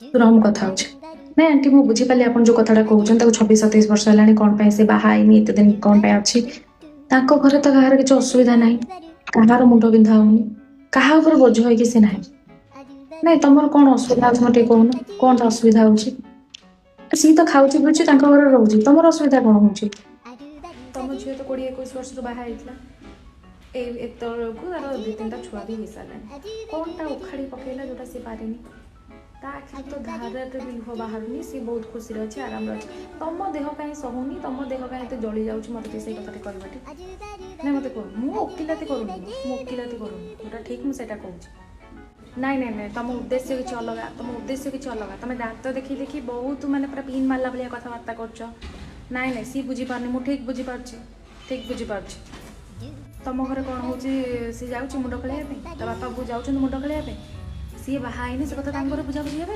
ତୁ ରହ, ମୁଁ କଥା ହଉଛି। ନାଇଁ ଆଣ୍ଟି, ମୁଁ ବୁଝିପାରିଲି ଆପଣ ଯୋଉ କଥାଟା କହୁଛନ୍ତି। ତାକୁ 26-27 ବର୍ଷ ହେଲାଣି, କ'ଣ ପାଇଁ ସେ ବାହା ହେଇନି, ଏତେ ଦିନ କ'ଣ ପାଇଁ ଅଛି? ତାଙ୍କ ଘରେ ତ କାହାର କିଛି ଅସୁବିଧା ନାହିଁ, କାହାର ମୁଣ୍ଡ ବିନ୍ଧା ହଉନି, କାହା ଉପରେ ବୋଝ ହେଇକି ସେ ନାହିଁ। ନାଇଁ, ତମର କ'ଣ ଅସୁବିଧା ହଉଛି ମତେ ଟିକେ କହୁନ, କ'ଣଟା ଅସୁବିଧା ହଉଛି? ସିଏ ତ ଖାଉଛି ପିଉଛି, ତାଙ୍କ ଘରେ ରହୁଛି, ତମର ଅସୁବିଧା କ'ଣ ହଉଛି? ତମ ଝିଅ ତ 20-21 ବର୍ଷରୁ ବାହା ହେଇଥିଲା, ଏଇ ଏତେବେଳକୁ ତାର ଦୁଇ ତିନିଟା ଛୁଆ ବି ହେଇସାରିଲାଣି। କ'ଣଟା ଉଖାଡ଼ି ପକେଇଲା ଯୋଉଟା ସିଏ ପାରେନି? ତା ଆଖିରେ ତ ଧାରାରେ ବି ଲୁହ ବାହାରୁନି। ସିଏ ବହୁତ ଖୁସିରେ ଅଛି, ଆରାମରେ ଅଛି। ତମ ଦେହ କାହିଁ ସହୁନି? ତମ ଦେହ କାହିଁ ଏତେ ଜଳି ଯାଉଛି? ମତେ ଟିକେ ସେଇ କଥାଟି କହିବ ଟିକେ। ନାଇଁ, ମତେ କୁହ। ମୁଁ ଓକିଲାତି କରୁନି, ମୁଁ ଓକିଲାତି କରୁନି। ଯୋଉଟା ଠିକ୍ ମୁଁ ସେଇଟା କହୁଛି। ନାଇଁ ନାଇଁ ନାଇଁ, ତମ ଉଦ୍ଦେଶ୍ୟ କିଛି ଅଲଗା, ତମ ଉଦ୍ଦେଶ୍ୟ କିଛି ଅଲଗା। ତମେ ଦାନ୍ତ ଦେଖି ଦେଖି ବହୁତ ମାନେ ପୁରା ପିନ୍ ମାରିଲା ଭଳିଆ କଥାବାର୍ତ୍ତା କରୁଛ। ନାଇଁ ନାଇଁ, ସିଏ ବୁଝିପାରୁନି, ମୁଁ ଠିକ୍ ବୁଝିପାରୁଛି, ଠିକ୍ ବୁଝିପାରୁଛି। ତମ ଘରେ କ'ଣ ହେଉଛି? ସିଏ ଯାଉଛି ମୁଣ୍ଡ ଖେଳେଇବା ପାଇଁ? ତା ବାପା ବୋଉ ଯାଉଛନ୍ତି ମୁଣ୍ଡ ଖେଳେଇବା ପାଇଁ? ସିଏ ବାହା ହେଇନି, ସେ କଥା ତାଙ୍କ ଘରେ ବୁଝାବୁଝି ହେବେ।